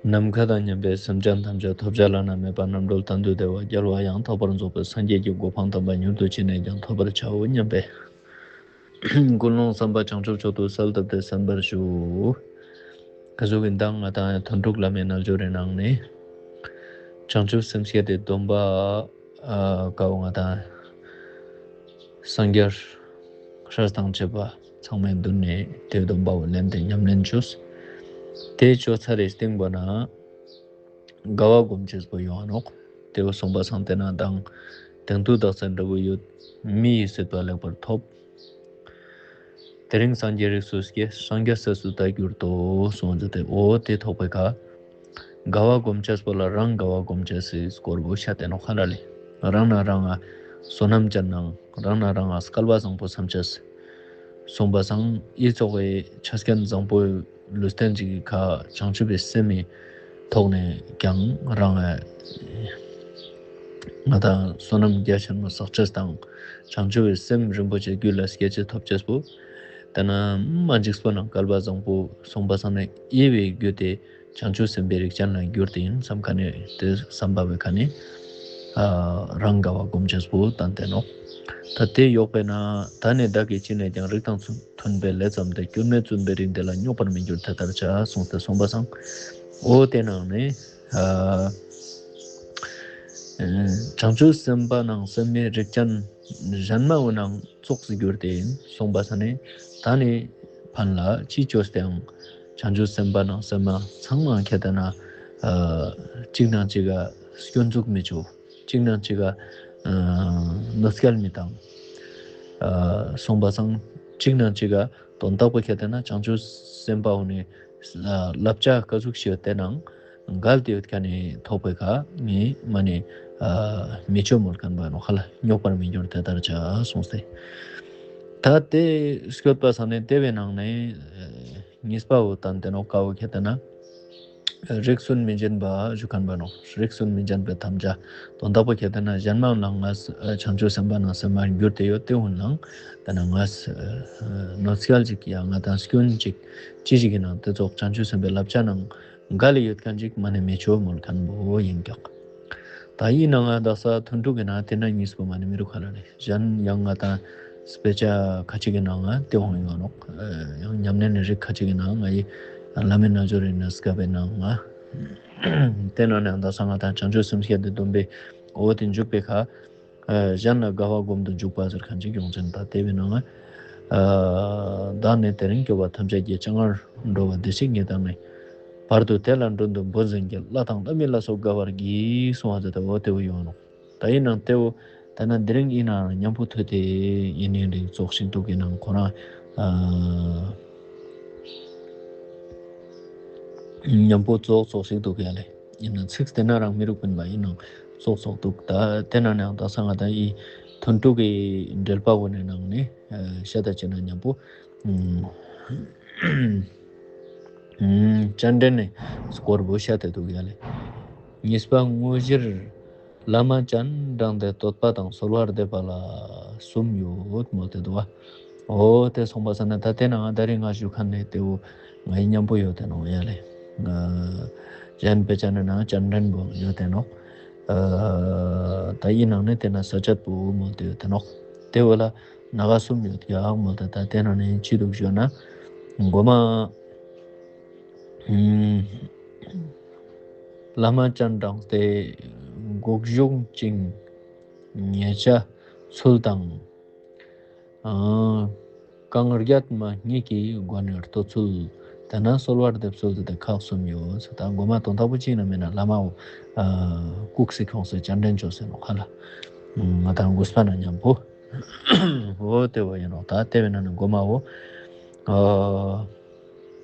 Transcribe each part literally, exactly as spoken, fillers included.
ནམ་མཁའ་དང་མཉམ་པའི་སེམས་ཅན་ཐམས་ཅད་ཐོབ་བྱ་བླ་ན་མེད་པ་རྣམ་གྲོལ་དོན་དུ་བདེ་བ་རྒྱལ་བ་ཡང་དག་པར་རྫོགས་པའི་སངས་རྒྱས་ཀྱི་གོ་འཕང་དམ་པ་མྱུར་དུ་ཅི་ནས་ཀྱང་ཐོབ་པར་བྱའོ་སྙམ་པའི་ཀུན་སློང་བསམ་པ་བྱང་ཆུབ་མཆོག་ཏུ་གསལ་བཏབ་སྟེ་གསན་པར་ཞུ། ཀ་ཟུག་གི་མདང་ང་དང་ཐུན་དྲུག་བླ་མའི་རྣལ་འབྱོར་རི་ནང་ནས་བྱང་ཆུབ་སེམས་བསྐྱེད་དེ་སྡོམ་པ་ཨ་ཀ་བོ་ང་དང་སངས་རྒྱས་སྲས་དང་བཅས་པ་ཚང་མའི་མདུན་ནས་དེ་སྡོམ་པ་བོ་ལེན་ཏེ་ཉམས་ལེན་བཅོས། དེ་བཅོ་ཚར་རེ་སྟིང་པོ་ན་དགའ་བ་སྒོམ་ཅེས་པོ་ཡོང་ནོག། དེ་བོ་སོང་པ་སང་དེ་ན་དང་དེང་དུས་དག་ཚན་འདྲ་བོ་ཡོད། མི་ཡི་སྲིད་པ་ལེགས་པར་ཐོབ། དེ་རིང་སངས་རྒྱས་རིགས་སུ་སྐྱེས། སངས་རྒྱས་སྲས་སུ་ད་གྱུར་ཏོ། གསུངས་ཏེ་འོ་དེ་ཐོག་པའི་ཁ་དགའ་བ་སྒོམ་ཅེས་པོ་ལ་རང་དགའ་བ་སྒོམ་ཅེས་སི་སྐོར་བོ་བཤད་དེ་ནོག་ཧ་ལ་ལེ། རང་ན་རང་ང་བསོད་ནམས་ཅན་ནང་རང་ན་རང་ང་སྐལ་བ་བཟང་པོ་བསམ་ཅེས། སོང་པ་སང་ཨི་ཙོགས་སི་ཆ་རྐྱེན་བཟང་པོའི་ལུས་རྟེན་ཅིག་གི་ཁ་བྱང་ཆུབ་པའི་སེམས་མི་ཐོག་ནས་ཀྱང་རང་ང་ང་དང་བསོད་ནམས་རྒྱ་ཆེན་མོ་བསགས་ཅེས་དང་བྱང་ཆུབ་པའི་སེམས་རིན་པོ་ཆེ་རྒྱུད་ལ་སྐྱེ་ཅེས་ཐོབ་ཅེས་པོ། ད་ན་མ་འཇིགས་པོ་ནང་སྐལ་བ་བཟང་པོ་སོང་པ་སང་ནས་ཨི་བའི་རྒྱུ་དེ་བྱང་ཆུབ་སེམས་དཔའི་རིགས་ཅན་ལ་གྱུར་ཏེ་ཡིན་བསམ་ཁ་ནས་དེ་བསམ་པ་བའི་ཁ་ནས་ཨ་རང་དགའ་བ་སྒོམ་ཅེས་པོ་བསྟན་ཏེ་ནོག། ད་དེ་ཡོག་པས་ན་ད་ནི་བདག་གིས་ཅི་ནས་ཀྱང་རིགས་དང་མཐུན་པའི་ལས་བརྩམས་ཏེ། སྐྱོན་མེད་བཙུན་པའི་རིགས་འདི་ལ་རྙོག་པར་མི་འགྱུར་དེ་ལྟར་བྱ། གསུངས་ཏེ་སོང་པ་སང་འོ་དེ་ནང་ནས་ཨ་བྱང་ཆུབ་སེམས་དཔའ་ནང་སེམས་མའི་རིགས་ཅན་གཞན་མ་བོ་ནང་ཙོགས་སུ་གྱུར་ཏེ་ཡིན་སོང་པ་སང་ནས་ད་ནི་ཕན་ལ་ཅི་བཅོས་ཏེའང་བྱང་ཆུབ་སེམས་དཔའ་ནང་སེམས་མ་ཚང་མ་ཁྱེད་ལྟ་ན་ཨ་གཅིག་ནང་གཅིག་ག་སྐྱོན་འཛུགས་མི་བཅོ། གཅིག་ནང་གཅིག་ག་ཨ་གནོད་སྐྱེལ་མི་བཏང་། ཨ་སོང་པ་སང་གཅིག་ནང་གཅིག་ག་དོན་དག་པོ་ཁྱེད་ལྟ་ན་བྱང་ཆུབ་སེམས་དཔའ་བོ་ནི་ཨ་བསླབ་བྱ་ཀ་ཟུག་ཤིག་ཡོད་དེ་ནང་འགལ་ཏེ་ཡོད་ཁན་ནི་ཐོག་པའི་ཁ་ངས་མ་ནི་ཨ་མི་ཆོ་མོལ་ཁན་བོ་ནོག་ཧ་ལ། རྙོག་པར་མི་འགྱུར་དེ་ལྟར་བྱ་གསུངས་ཏེ། ད་དེ་སྐྱོད་པ་སང་ནས་དེ་བའི་ནང་ནས་ཨ་གཉིས་པ་བོ་བསྟན་ཏེ་ནོག་ཀ་བོ་ཁྱེད་ལྟ་ན། རིགས་སུན་མི་འབྱིན་པ་ཞུ་ཁན་བོ་ནོག། རིགས་སུན་མི་འབྱིན་པའི་དམ་བཅའ། དོན་དག་པོ་ཁྱེད་ལྟ་ན་གཞན་མའང་ལ་ངས་བྱང་ཆུབ་སེམས་དཔའ་ནང་སེམས་མ་གྱུར་ཏེ་ཡོད་དེ་འུན་ལའང་ལྟ་ན་ངས་གནོད་སྐྱེལ་ཅིག་ཡང་ང་དང་སྐྱོན་ཅིག་ཅི་ཞིག་གི་ནང་དེ་ཙོགས་བྱང་ཆུབ་སེམས་དཔའི་བསླབ་བྱ་ནང་འགལ་ཡོད་ཁན་ཅིག་མ་ནི་མི་ཆོ་མོལ་ཁན་བོ་ཡིན་ཀྱག། ད་ཡིན་ནའང་དག་ས་ཐུན་དྲུག་གི་ནང་དེ་ན་གཉིས་པོ་མ་ནི་མི་རུག་ཧ་ལ་ནི། གཞན་ཡང་ང་དང་དཔེ་ཆ་ཁ་ཅིག་གི་ནང་ང་དེ་འོང་ཡོང་ནོག། ཡང་ཉམས་ལེན་ནི་རིགས་ཁ་ཅིག་གི་ནང་ང་ཡི་བླ་མའི་རྣལ་འབྱོར་རི་ནས་སྐབས་པའི་ནང་ང་དེ་ན་ནི་དག་ས་ང་དང་བྱང་ཆུབ་སེམས་བསྐྱེད་དེ་སྡོམ་པའི་འོ་དེ་འཇུག་པའི་ཁ་གཞན་ལ་དགའ་བ་སྒོམ་དུ་འཇུག་པ་ཟེར་ཁན་ཅིག་ཡོང་ཅན། ད་དེ་བའི་ནང་ང་བདག་ནི་དེ་རིང་སྐྱོབ་པ་ཐམས་ཅད་ཀྱི། སྤྱན་སྔར་འགྲོ་བ་བདེ་གཤེགས་ཉིད་དང་ནི། བར་དུ་དེ་ལ་མགྲོན་དུ་བོས་ཟིན་གྱིས། ལྷ་དང་ལྷ་མིན་ལ་སོགས་དགའ་བར་གྱིས། གསུངས་པ་དེ་འོ་དེ་བོ་ཡོང་ནོག། ད་ཡིན་ནའང་དེ་བོ་ད་ན་དེ་རིང་ཡིན་ནའང་མཉམ་པོ་ཐོས་ཏེ་ཡིན་ནི་རིགས་ཙོགས་ཤིག་འདུག་ཡིན་ནའང་ཁོ་རང་ཨ་མཉམ་པོ་ཙོགས་ཙོགས་ཤིག་འདུག་ཡ་ལེ། ཡིན་ནའང་ཚིག་དེ་ན་རང་མི་རུག་པིན་པ་ཡིན་ནའང་ཙོགས་ཙོགས་འདུག། ད་དེ་ན་ནའང་དག་ས་ང་དང་ཡི་ཐུན་དྲུག་གི་འགྲེལ་པ་བོ་ནི་ནང་ནས་ཨ་བཤད་ད་ཅི་ན་མཉམ་པོ་ཨ་ཨ་སྤྱན་འདྲེན་ནི་སྐོར་བོ་བཤད་དེ་འདུག་ཡ་ལེ། གཉིས་པ་དངོས་གཞིར་བླ་མ་སྤྱན་དྲངས་ཏེ་བསྟོད་པ་དང་གསོལ་བ་འདེབས་པ་ལ་གསུམ་ཡོད་མོལ་ཏེ་འདུག་པ། འོ་དེ་སོང་པ་སང་ན་ད་དེ་ནང་ད་རིང་ང་ཞུ་ཁན་ནི་དེ་བོ་ང་ཡི་མཉམ་པོ་ཡོད་དེ་ནོག་ཡ་ལེ། ཨ་གཞན་དཔེ་ཆ་ནི་ནང་སྤྱན་འདྲེན་བོ་ཡོད་དེ་ནོག། ཨ་ད་ཡི་ནང་ནས་དེ་ན་ས་བཅད་པོ་མོལ་ཏེ་ཡོད་དེ་ནོག། དེ་བོ་ལ་ནང་གསུམ་ཡོད་ཀྱག་མོལ་ཏེ། ད་དེ་ནང་ནས་ཅི་འདུག་ཞུ་ན་གོ་མ་ཨ་བླ་མ་སྤྱན་དྲངས་ཏེ་སྒོ་གཞུང་བཅིངས། ཉེ་ཆ་ཚུལ་དང་ཨ་རྐང་རྒྱད་མ་གཉིས་ཀྱི་སྒོ་ནས་བསྟོད་ཚུལ། དེ་ན་གསོལ་བ་འདེབས་ཚུལ་དེ་ཁག་གསུམ་ཡོད་ཟེར། ད་གོ་མ་དོན་དག་པོ་ཅི་ན་མེད་ན་བླ་མ་བོ་ཨ་སྐུ་གཟུགས་ཁྱོངས་སེ་སྤྱན་འདྲེན་བཅོས་སེ་ནོག་ཧ་ལ། ང་དང་གུས་པ་ན་མཉམ་པོ་འོ་དེ་བོ་ཡིན་ནོག། ད་དེ་བས་ན་ནི་གོ་མ་བོ་ཨ་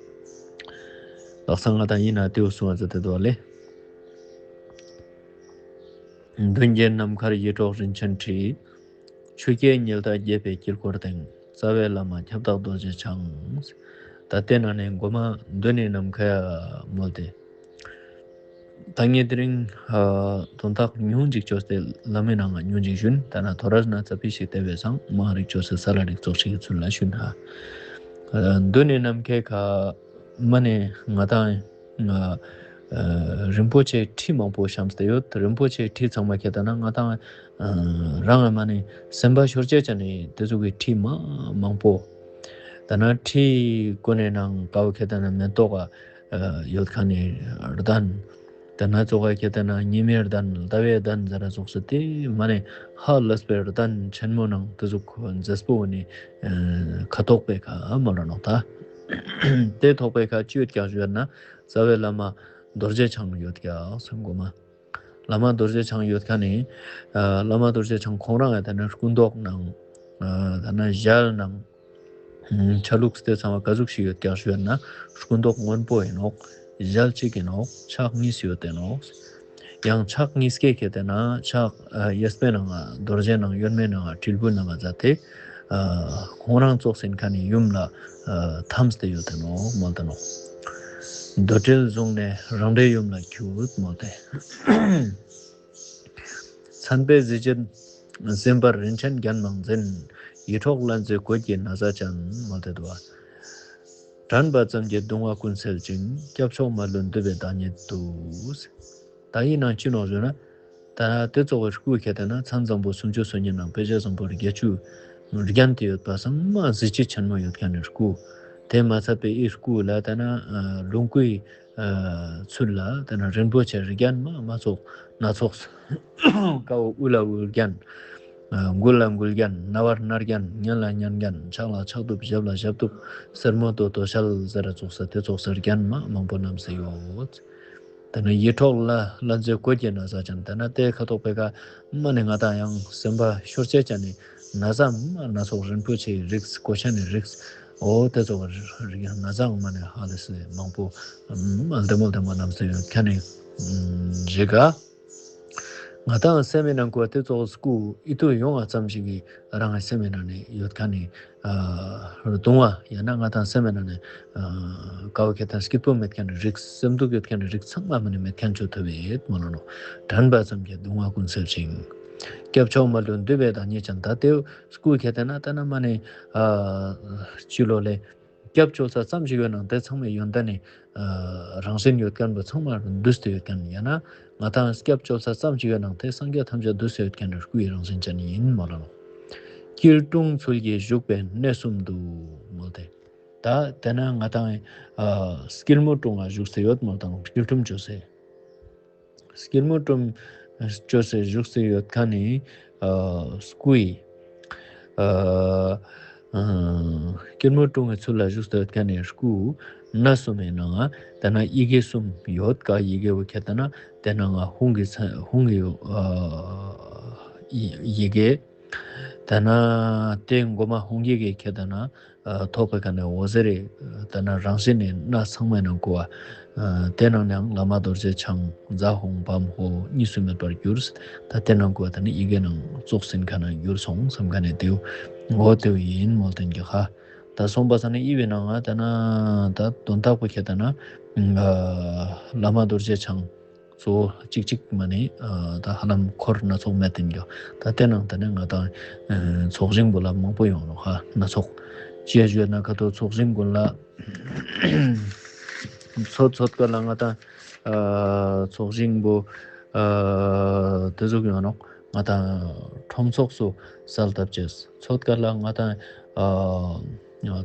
དག་ས་ང་དང་ཡིན་ན་དེ་བོ་གསུང་བ་ཟེར་དེ་དོ་ལེ། མདུན་གྱི་ནམ་མཁར་ཡིད་འཕྲོག་རིན་ཆེན་ཁྲི། ཆུ་སྐྱེས་ཉི་ཟླ་རྒྱས་པའི་དཀྱིལ་འཁོར་སྟེང་། རྩ་བའི་བླ་མ་ཁྱབ་བདག་རྡོ་རྗེ་འཆང་། ད་དེ་ན་ནི་གོ་མ་མདུན་ནི་ནམ་མཁའ་མོལ་ཏེ། ད་ངས་དེ་རིང་ཨ་དོན་དག་ཉུང་ཅིག་བཅོས་ཏེ་བླ་མའི་ནང་ང་ཉུང་ཅིག་ཞུན། ད་ན་ཐོ་རས་ན་ཙ་པིག་ཞིག་དེ་བས་སང་མང་རིག་བཅོས་སེ་ས་ལ་རིག་ཙོགས་ཤིག་གི་ཚུལ་ལ་ཞུན་ཧ། ཨ་མདུན་ནི་ནམ་མཁའི་ཁ་མ་ནི་ང་དང་ང་ ཨ་རིན་པོ་ཆེ་ཁྲི་མང་པོ་བཤམས་ཏེ་ཡོད། རིན་པོ་ཆེ་ཁྲི་ཚང་མ་ཁྱེར་ཏེ་ན་ང་ཏང་ཨ་རང་ཨ་མ་ནི་སེམས་པ་ཤོར་ཅེས་ཅན་ནི་དེ་ཟུག་གི་ཁྲི་མ་མང་པོ། ད་ན་ཁྲི་ཀུན་ནི་ནང་ཀ་བོ་ཁྱེར་ཏེ་ན་མེ་ཏོག་ག་ཡོད་ཁན་ནི་གདན། ད་ན་ཙོགས་ཁྱེར་ཏེ་ན་ཉི་མའི་གདན་ཟླ་བའི་གདན་ཟེར་ར་ཙོགས་སུ་དེ་མ་ནི་ཧ་ལས་པའི་གདན་ཆེན་མོ་ནང་དེ་ཟུག་མཛེས་པོ་ནི་ཁ་ཐོག་པའི་ཁ་མ་ལ་ནོག་ད། དེ་ཐོག་པའི་ཁ་ཅི་ཡོད་ཀྱག་ཞུ་ན་རྩ་བའི་བླ་མ་རྡོ་རྗེ་འཆང་ཡོད་ཀྱག་སེམས་གོ་མ། བླ་མ་རྡོ་རྗེ་འཆང་ཡོད་ཁན་ནི་ཨ་བླ་མ་རྡོ་རྗེ་འཆང་ཁོང་རང་ཡང་ད་ན་སྐུ་མདོག་ནང་ཨ་ད་ན་ཞལ་ནང་ཆ་ལུགས་དེ་ཚང་མ་ག་ཟུག་ཞིག་ཡོད་ཀྱག་ཞུ་ན་སྐུ་མདོག་སྔོན་པོ་ཡིན་ནོག། ཞལ་གཅིག་ཡིན་ནོག། ཕྱག་གཉིས་ཡོད་དེ་ནོག། ཡང་ཕྱག་གཉིས་ཀའི་ཁྱེར་ཏེ་ན་ཕྱག་ཨ་གཡས་པའི་ནང་ང་རྡོ་རྗེ་ནང་གཡོན་མའི་ནང་ང་དྲིལ་བུ་ནང་ང་མཛད་དེ་ཨ་ཁོང་རང་ཙོགས་ཡིན་ཁན་ནི་ཡུམ་ལ་ཨ་འཐམས་ཏེ་ཡོད་དེ་ནོག་མོལ་ཏེ་ནོག། འདོད་འགྲེལ་བཟུང་ནས་རང་འདྲའི་ཡུམ་ལ་འཁྱུད་མོལ་ཏེ། མཚན་དཔེ་གཟི་བརྗིད་སེམས་དཔའ་རིན་ཆེན་རྒྱན་མང་འཛིན། ཡིད་འཕྲོག་ལྷ་མཛེས་གོས་ཀྱི་ན་བཟའ་ཅན་མོལ་ཏེ་འདུག་པ། དྲན་པ་ཙམ་གྱིས་གདུང་བ་ཀུན་སེལ་ཅིང་། སྐྱབས་མཆོག་མ་ལུས་འདུད་པའི་བདག་ཉིད་དུ། ད་ཡིན་ནང་ཅི་ནོག་ཞུ་ན། ད་དེ་ཙོགས་པའི་སྐུ་ཁྱེར་ཏེ་ན་མཚན་བཟང་པོ་སུམ་ཅུ་སོ་གཉིས་ནང་དཔེ་བྱད་བཟང་པོ་བརྒྱད་ཅུ་བརྒྱན་ཏེ་ཡོད་པ་སང་མ་གཟི་བརྗིད་ཆེན་མོ་ཡོད་ཁན་ནི་སྐུ། དེ་མ་ཚད་པའི་ཨི་སྐུ་ལ་ད་ན་ལོངས་སྐུའི་ཚུལ་ལ་ད་ན་རིན་པོ་ཆེ་རིགས་རྒྱན་མ་མ་ཚོགས་སྣ་ཚོགས། ཀ་བོ་དབུ་ལ་དབུ་རྒྱན། མགུལ་ལ་མགུལ་རྒྱན། རྣ་བར་རྣ་རྒྱན། སྙན་ལ་སྙན་རྒྱན། ཕྱག་ལ་ཕྱག་གདུབ། ཞབས་ལ་ཞབས་གདུབ། སེར་མོ་དོ་དོ་ཤལ་ཟེར་ར་ཙོགས་ས་དེ་ཙོགས་སེ་རྒྱན་མ་མང་པོ་བསྣམས་སེ་ཡོད། ད་ན་ཡིད་འཕྲོག་ལྷ་ལྷ་མཛེས་གོས་ཀྱི་ན་བཟའ་ཅན། ད་ན་དེ་ཁ་ཐོག་པའི་ཁ་མ་ནི་ང་ཏང་ཡང་སེམས་པ་ཤོར་ཅེས་ཅན་ནི་ན་བཟའ་མ་སྣ་ཚོགས་རིན་པོ་ཆེའི་རིགས་གོས་ཆེན་ནི་རིགས་འོ་དེ་ཙོགས་རིགས་ན་བཟའ་མ་ནི་ཧ་ལས་སེ་མང་པོ་མ་ལྡེ་མོ་ལྡེ་མོ་བསྣམས་སེ་ཡོད་ཁན་ནི་ཞིག་ག། ང་ཏང་སེམས་མི་ནང་ཀོ་དེ་ཙོགས་སྐུ་ཨི་ཏུ་ཡོང་བ་ཙམ་ཞིག་གི་རང་སེམས་མི་ནང་ནས་ཡོད་ཁན་ནི་ཨ་གདུང་བ་ཡང་ན་ང་ཏང་སེམས་མི་ནང་ནས་ཨ་ཀ་བོ་ཁྱེར་ཏེ་ན་སྐྱིད་པོ་མེད་ཁན་ནི་རིགས་སེམས་སྡུག་ཡོད་ཁན་ནི་རིགས་ཚང་མ་མ་ནི་མེད་ཁན་ཅོ་ཐུབ་ཡོད་མོལ་ལ་ནོག། དྲན་པ་ཙམ་གྱིས་གདུང་བ་ཀུན་སེལ་ཅིང་། སྐྱབས་མཆོག་མ་ལུས་འདུད་པའི་བདག་ཉིད་ཅན། ད་དེ་སྐུ་ཁྱེར་ཏེ་ན་ད་ན་མ་ནི་ཨ་ཅི་ལོ་ལེ། སྐྱབས་བཅོལ་ས་ཙམ་ཞིག་ཡོད་ནང་དེ་ཚང་མའི་ཡོན་ཏན་ནི་ཨ་རང་བཞིན་ཡོད་ཁན་པོ་ཚང་མ་འདུས་ཏེ་ཡོད་ཁན་ཡང་ན་ང་ཏང་སྐྱབས་བཅོལ་ས་ཙམ་ཞིག་ཡོད་ནང་དེ་སངས་རྒྱས་ཐམས་ཅད་འདུས་ཏེ་ཡོད་ཁན་ནི་སྐུའི་རང་བཞིན་ཅན་ཡིན་མོལ་ལ་ནོག། སྐྱིལ་ཀྲུང་ཚུལ་གྱིས་བཞུགས་པའི་གནས་གསུམ་དུ་མོལ་ཏེ། ད་དེ་ན་ང་ཏང་ཨ་སྐྱིལ་མོ་ཀྲུང་ང་བཞུགས་སེ་ཡོད་མོལ་ཏེ་ནོག། སྐྱིལ་ཀྲུང་བཅོས་སེ། སྐྱིལ་མོ་ཀྲུང་བཅོས་སེ་བཞུགས་སེ་ཡོད་ཁན་ནི་ཨ་སྐུའི་ཨ་ཨ་སྐྱིལ་མོ་ཀྲུང་གི་ཚུལ་ལ་བཞུགས་སེ་ཡོད་ཁན་ནི་སྐུ་སྣ་གསུམ་མའི་ནང་ང་ད་ན་ཡི་གེ་གསུམ་ཡོད་ཀ། ཡི་གེ་བོ་ཁྱེར་ཏེ་ན་དེ་ནང་ང་ཧཱུྃ་གི་ཧཱུྃ་གི་ཨ་ཡི་གེ། ད་ན་དེ་མགོ་མ་ཧཱུྃ་གི་གེ་ཁྱེར་ཏེ་ན་ཨ་ཐོག་པའི་ཁ་ནས་འོད་ཟེར་རེ་ད་ན་རང་བཞིན་ནི་སྣ་ཚང་མའི་ནང་ཀོ་བ། ཨ་དེ་ནང་ནའང་བླ་མ་རྡོ་རྗེ་འཆང་ཛ་ཧཱུྃ་བམ་ཧོ་གཉིས་སུ་མེད་པར་གྱུར། ད་དེ་ནང་ཀོ་བ་ད་ནི་ཡི་གེ་ནང་ཙོགས་ཟིན་ཁ་ན་གྱུར་སོང་བསམ་ཁ་ནས་དེའུ་འོ་དེའུ་ཡིན་མོལ་ཏེ་ཡིན་ཀྱག་ཧ། ད་སོང་པ་ས་ནི་ཨི་བི་ནང་ང་ད་ན་ད་དོན་དག་པོ་ཁྱེར་ཏེ་ན་ཨ་བླ་མ་རྡོ་རྗེ་འཆང་གཙོ་བོ་གཅིག་གཅིག་མ་ནི་ཨ་ད་ཧ་ལམ་འཁོར་སྣ་ཚོགས་མེད་དེ་ཡིན་ཀྱག། ད་དེ་ནང་ད་ནི་ང་ཏང་ཨ་ཚོགས་ཞིང་བོ་ལ་མང་པོ་ཡོང་ནོག་ཧ། སྣ་ཚོགས་ཅི་ཡ་ཞུ་ན་ཁ་ཐོག་ཚོགས་ཞིང་བོ་ལ་ཚོད་ཚོད་ཀ་ལ་ང་ཏང་ཨ་ཚོགས་ཞིང་བོ་ཨ་དེ་ཟུག་ཡོང་ནོག། ང་ཏང་ཁྲོམ་ཚོགས་སུ་གསལ་བཏབ་ཅེས། ཚོད་ཀ་ལ་ང་ཏང་ཨ་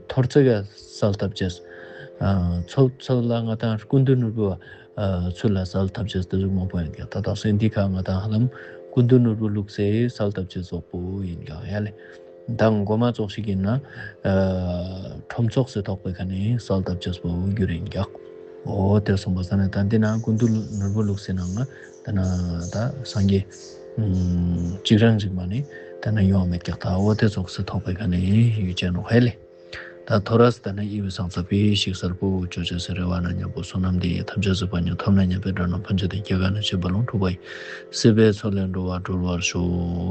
ཐོར་ཚིགས་ཡ་གསལ་བཏབ་ཅེས། ཨ་ཚོད་ཚོད་ལ་ང་ཏང་སྐུ་མདུན་ནོར་བུ་ཨ་ཚུལ་ལ་གསལ་བཏབ་ཅེས་དེ་ཟུག་མང་པོ་ཡིན་ཀྱག། ད་དག་སེ་འདི་ཁ་ང་ཏང་ཧ་ལམ་སྐུ་མདུན་ནོར་བུ་ལུགས་སེ་གསལ་བཏབ་ཅེས་ཙོགས་པོ་ཡིན་ཀྱག་ཡ་ལེ། ད་མགོ་མ་ཙོགས་ཤིག་ཡིན་ན་ཨ་ཁྲོམ་ཚོགས་སེ་ཐོག་པའི་ཁ་ནས་གསལ་བཏབ་ཅེས་པོ་གྱུར་ཡིན་ཀྱག། འོ་དེ་སོང་པ་ས་ནས་ད་འདི་ན་སྐུ་མདུན་ནོར་བུ་ལུགས་སེ་ནང་ང་ད་ན་ད་སངས་རྒྱས་ཨ་གཅིག་རང་ཞིག་མ་ནི་ད་ན་ཡོང་མེད་ཀྱག། ད་འོ་དེ་ཙོགས་སེ་ཐོག་པའི་ཁ་ནས་ཡུལ་ཅན་ནོག་ཧེ་ལེ། ད་ཐོ་རས་ད་ན་ཨི་བི་སང་ཚ་པི་ཤིག་སར་པོ་ཅོ་ཅེས་སེ་རེ་བ་ན་ཉམ་པོ་བསོད་ནམས་འདི་ཡི་ཐམས་ཅད་གཟིགས་པ་ཉིད་ཐོབ་ནས་ཉམ་པའི་དགྲ་རྣམས་ཕམ་བྱས་ཏེ། སྐྱེ་རྒ་ན་འཆིའི་རྦ་ཀློང་འཁྲུགས་པ་ཡི། སྲིད་པའི་མཚོ་ལས་འགྲོ་བ་སྒྲོལ་བར་ཤོག།